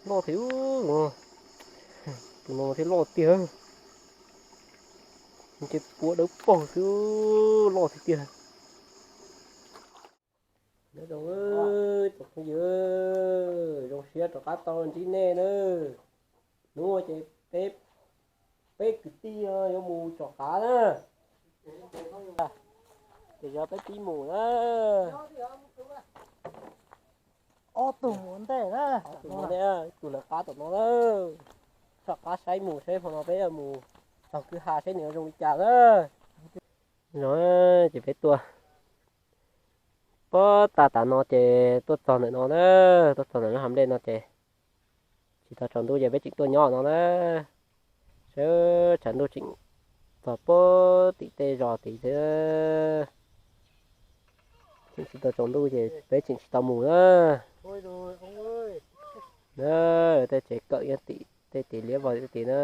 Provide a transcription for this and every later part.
Loj thiab, tus no thiab loj tiag. Ntsej puab dawb paug xwb, loj tiag tiag. Nyob zoo, tsoom phooj ywg, zoo siab rov qab tau ntsib nej na. Hnub no ces peb, peb kwv tij yuav mus tsom qav na. Ces yog peb pib mus na. Ob tug mus ua ntej na. Ob tug mus ua ntej, ib tug lawv qab tom no na. Tsom qab saib mus saib hmo no peb yuav mus taug kwj ha saib nws zoo li cas na. Zoo, ces peb tuaj puag ta tas no ces tuaj txog ntawm no na, tuaj txog ntawm lub hav nplej no ces tsis tau tsaus ntuj ces peb tseem tuaj nyob no na. Sawv tshav ntuj tseem txog puag tim tej zos tid xwb. Tseem tsis tau tsaus ntuj ces peb tseem tsis tau mus na. Na, tej tsev kawm nyob tim tej tim liab vog tim tid na.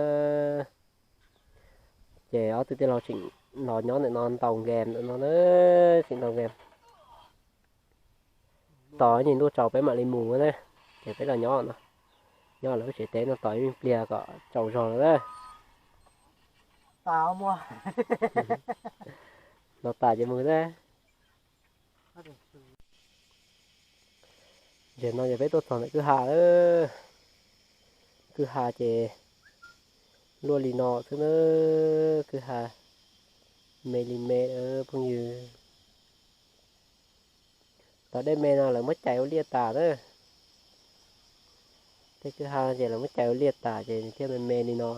Ces ob tug tij laug tseem los nyob ntawm no ntaus game ntawm no na, tseem ntaus game. Tos ib nyuag ntuj tsaus peb mam li mus na. Ces peb los nyob no, nyob lawv lub tsev teb no tos ib pliag kom tsaus zog lawm na. Los tas ces mus na. Zaum no ces peb tuaj txog ntawm kwj ha lawm. Kwj ha ces luaj li no xwb na, kwj ha me li me phooj ywg. Tom dej me no lawv muab cais ua liaj tas na. Tej kwj ha ces lawv muab cais ua liaj tas ces thiaj me me li no.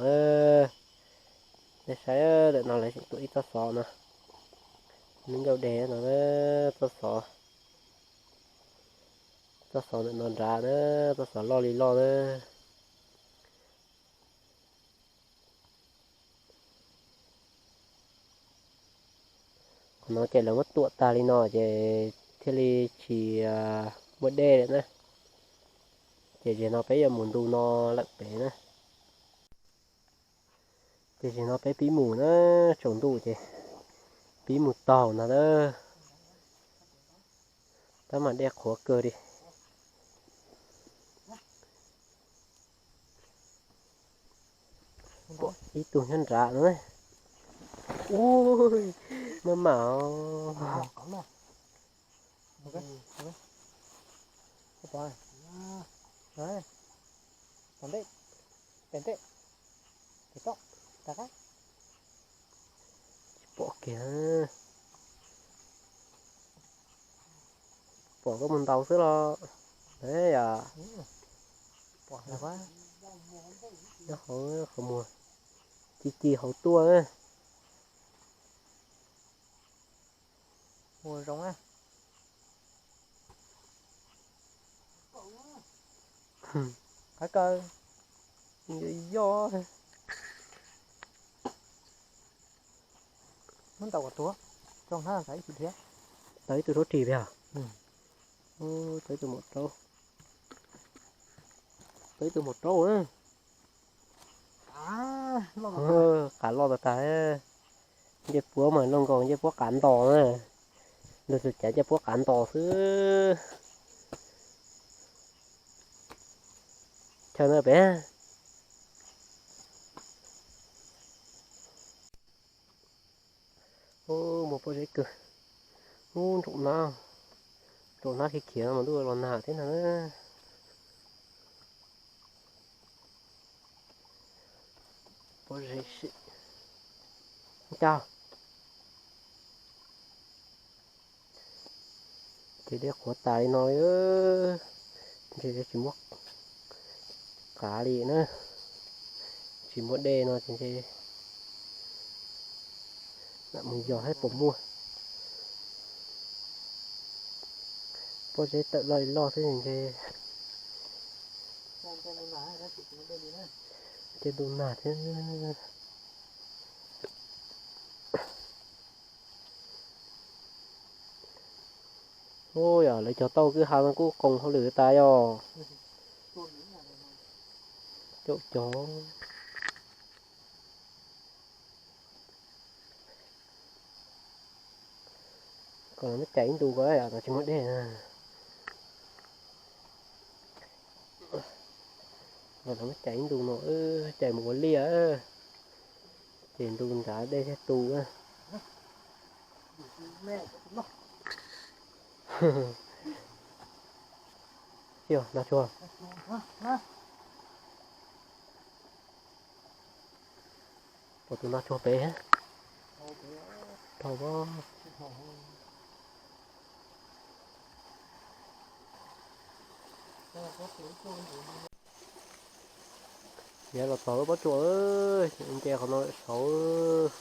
Nej saib ntawm no lawv tseem tuam ib tsob xov no, me nkauj deg no, tsob xov, tsob xov ntawm no nrad na, tsob xov loj li loj na. Qhov no ces lawv muab tuam tag li no ces thiaj li tsis muaj dej lawm na. Ces zaum no peb yuav mus ntu no lawm pem na. Ces zaum no peb pib mus na, tsaus ntuj ces pib mus taug no na. Tab mas dej qhuav kawg li. Pom ib tug nyob nrad no. Ui, maj mam os. Tsis pom kiag. Pom koj mus ntaus xwb los. Yog, nyob hauv qhov muag, ci ci hauv tuaj. Ua zoo na. Qab kaw, yog, muab ntaus kom tuag, tso hnab ib tug thiab. Tau ib tug suab ris peb os. Tau ib tug maum raub, tau ib tug maum raub na. Qav loj tag tag. Ncej puab mas luaj nkaus ncej puab qav ntos na. Luag txhua cav ncej puab qav ntos xwb. Chaw na peb. Ub, muaj pob zeb kawg. Ub, nraum no, nraum no khiav khiav mas ntuj los nag thiab no. Pob zeb sim, ua cas ces dej qhuav tas li no li, ntshe tsis muaj qav li na. Tsis muaj dej no ces ntshe mam mus yos saib puas muaj. Pob zeb tawm loj li loj xwb ntshe. Tej ntuj nag thiab. Ub, yog lawv cog tau kwj ha no kuj qoos hauj lwm tas yog. Caum cog. Kom lawv muab cais ib ntu ko, tsis muaj dej. Los no cais ib ntu no, cais mus ua liaj, ces ntu nrad dej thiaj tu. Yog no tsuag. Pom tus no tsuag pem. Dhau. Yav los txog lub pob tsuas, nce qhov no saud.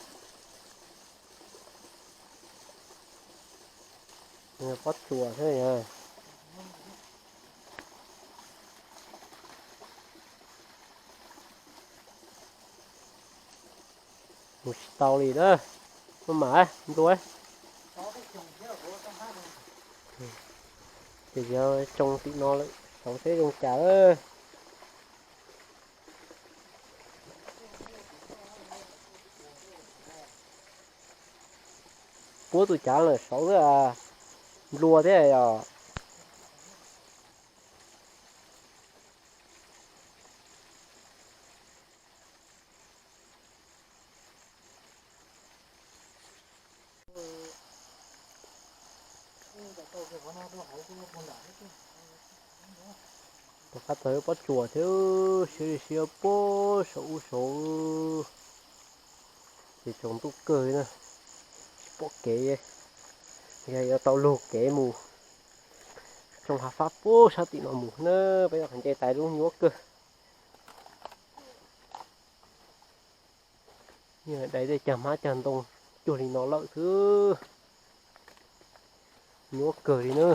Pob tsuas thiab yog. Mus tsis tau li na. Maj mam nplua. Ces yog tsoo tim no lawm, saud seb zoo cas. Puab tus cav lawm saud xwb, nplua thiab os. Rov qab txog pob tsuas thiab, siab li siab puag saum ub saud. Ces tsaus ntuj kawg na, tsis pom kev, yog yuav tau lug kev mus tsoo hav fab puag sab tim no mus na, peb nce tais lub nyuaj kawg. Dai tej cag hmab cag ntoo cuag li no lawm xwb, nyuaj kawg li na.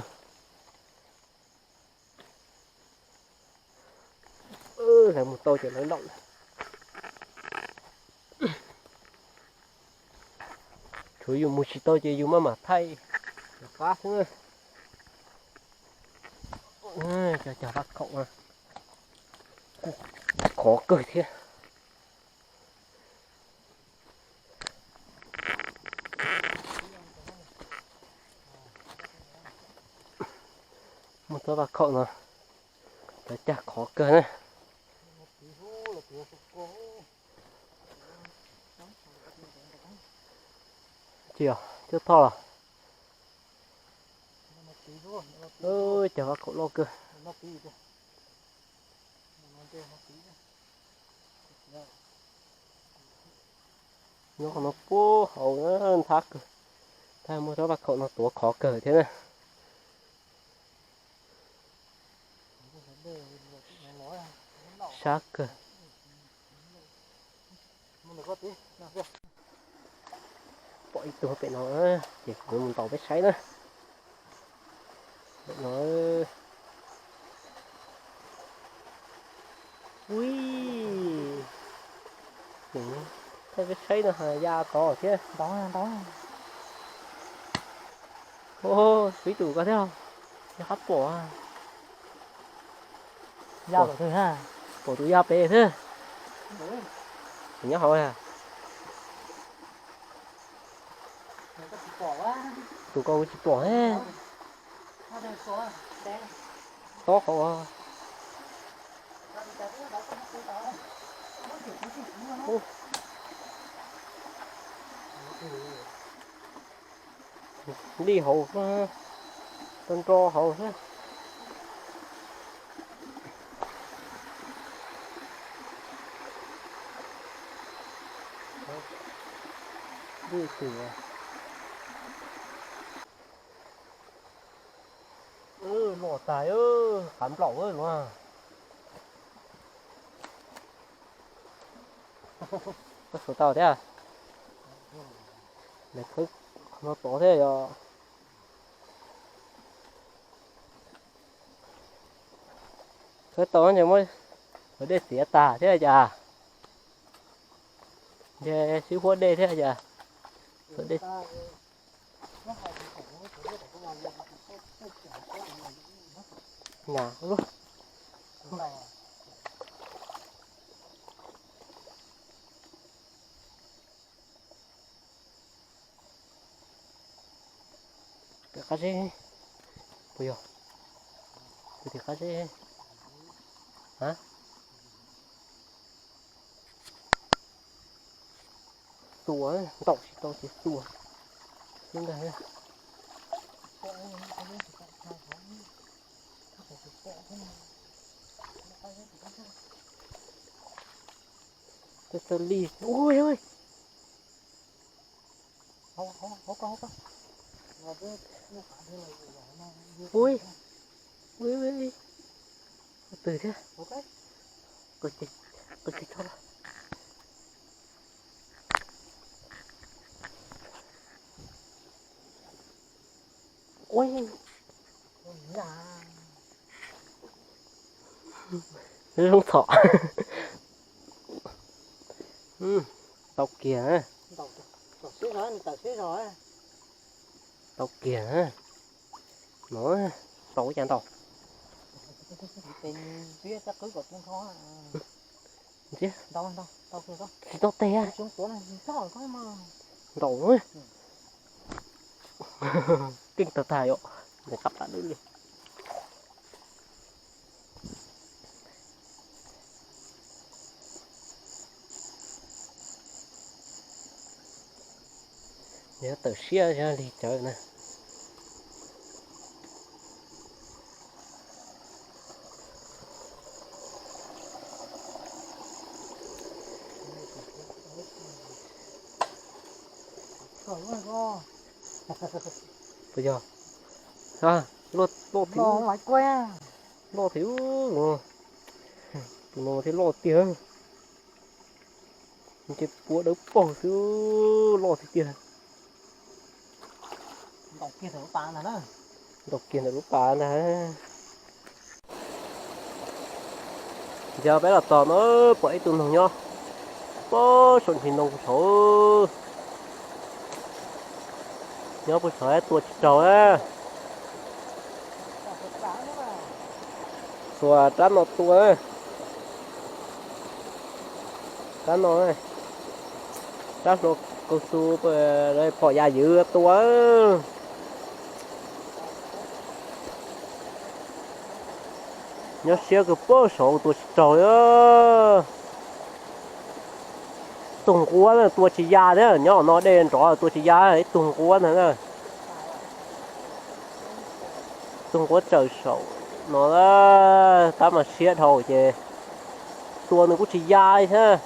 Lawv mus tau ces lawv laum. Tsuav yus mus tsis tau ces yus maj mam thaij rov qab xwb. Cov cag faj khaum khov kawg thiab. Muaj tsob vaj khaum no, cov cag khov kawg na. Tsis yog cov thoj los. Cov vaj khaum loj kawg. Nyob qhov no puag hauv na, nthab kawg. Thaj muaj tsob vaj khaum no tuav khov kawg thiab na. Sab kawg. Pom ib tug pem no, ces kuv mus ntaus peb saib na. Pem no. Ui, thaij peb saib no, ya tod thiab. Ntau, ntau. Ib tug ko thiab, yog qab pom. Ya pom twg na? Pom tus ya pem xwb. Nyob hauv. Tus ko kuv tsis pom. Tob hauv. Lij hauv, nro nro hauv xwb. Lij twg? Loj tas, qav nplaum luaj. Koj suav tau thiab. Lawv khawb qhov no tod thiab yog. Khawb tau ces muab cov dej txiav tag thiab cas. Ntshe sib huab dej thiab cas. Cov dej. Nag lub. Pem qab zeb puas yog? Pem tim qab zeb. Ha? Xuas, ntaus tsis tau ces xuas xwb ntag. Txawj txawj li. Ui, ui, ui, ui, ui, twg thiab? Qw tsis tau. Ui, zoo txhom. Tau kiag na. Tau kiag na. No, tau ua cas ntau. Ntxiv, tsis tau tes. Ntau, keej tag tag yom. Nws qab pam dub li. Yog tawm siab zog li cawv na. Puas yog? Loj, loj thiab no. Tus no thiaj loj tiag. Ces pua dawb paug xwb, loj tiag tiag. Ntaus kiag ntawm lub pas ntag. Yog peb los txog no, pom ib tug noog nyob puag saum ntsis ntoo puag saud. Nyob puag saud tua tsis raug. Xuas rab no tua. Rab no, rab hlua kaus xu, phom yas ywv tua. Nyob siab kawg, puag saud tua tsis raug li. Tug nquab na tua tsis ya thiab, nyob no dej nrov tua tsis ya, ib tug nquab ntag na. Tug nquab tsawm saum no, tab mas siab dhau ces tua nws kuj tsis ya li thiab.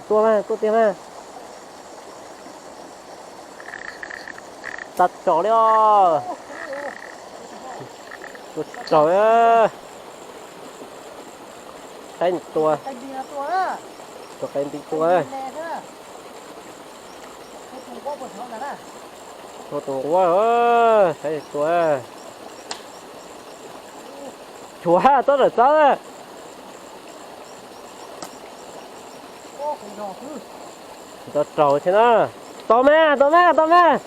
Tua mas, tua tiag mas. Tag tso li os. Tua tsis raug. Saib nws tua. Tua qe nti tua. Tua tus nquab, saib nws tua. Chuav txob lawm txob. Tsis tau raug thiab na. Tau mas, tau mas, tau mas.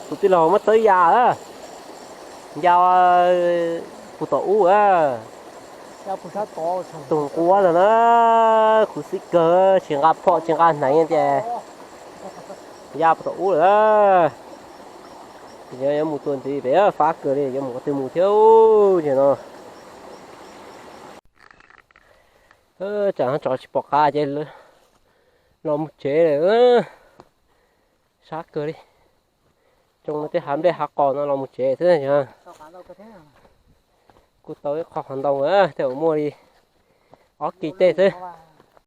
Tus tij laug muab tawb ya, ya puag tom ub. Tus nquab ntag na, khuv xim kawg, tsis nqa phom tsis nqa hneev tias ya puag tom ub lawm. Yuav mus tua ntxiv pem fab kawg li, yuav mus qhov twg mus thiab ub no. Tsam no tsov tsis pom qab ces los mus tsev lawm. Sab kawg li. Tsoo no tej hav nplej hav qos no los mus tsev xwb. Kuj tau ib qho qhov ntoo thiaj muaj li ob kis tej xwb.